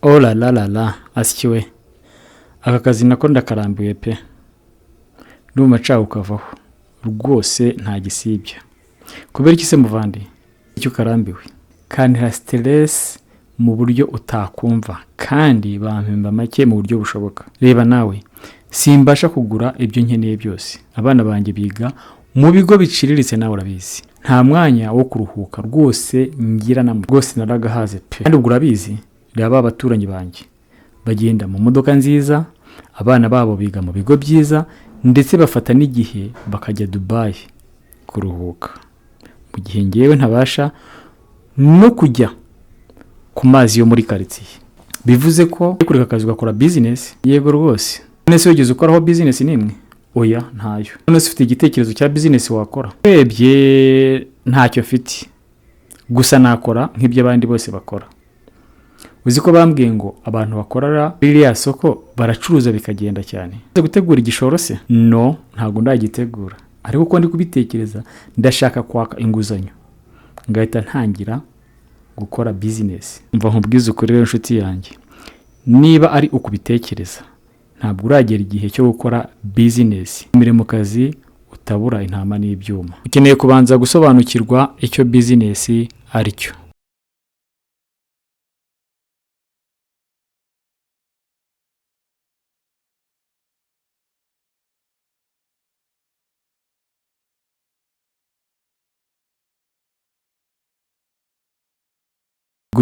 Oh la la la la, asyi we, aka kazi nako ndakarambiwe pe! Ndumva nshaka kukavaho rwose, nta gisibya. Kubera iki se muvandi? Icyo ukarambiwe? Kantera stress mu buryo utakumva, kandi bampemba make mu buryo bushoboka. Reba nawe, simbasha kugura ibyo nkeneye byose. Abana banjye biga mu bigo biciriritse, nawe urabizi. Nta mwanya wo kuruhuka rwose ngira na rwose, naragahaze pe! Kandi ubwo urabizi, reba abaturanyi banjye bagenda mu modoka nziza, abana babo biga mu bigo byiza, ndetse bafata n'igihe bakajya Dubayi kuruhuka, mu gihe ngewe ntabasha no kujya ku mazi yo muri karitsiye. Bivuze ko kureka akazi ugakora bizinesi? Yego rwose. None se wigeze ukoraho bizinesi n'imwe? Oya, ntayo. None se ufite igitekerezo cya bizinesi wakora? Urebye ntacyo mfite, gusa nakora nk'ibyo abandi bose bakora. Uzi ko bambwiye ngo abantu bakorera ririya soko baracuruza bikagenda cyane. Gutegura igishoro se? No, ntabwo ndagitegura, ariko uko ndi kubitekereza, ndashaka kwaka inguzanyo ngahita ntangira gukora bizinesi. Mva nkubwize ukuri rero inshuti yanjye, niba ari ukubitekereza, ntabwo uragera igihe cyo gukora bizinesi. Imbere mu kazi utabura intama n'ibyuma. Ukeneye kubanza gusobanukirwa icyo bizinesi ari cyo.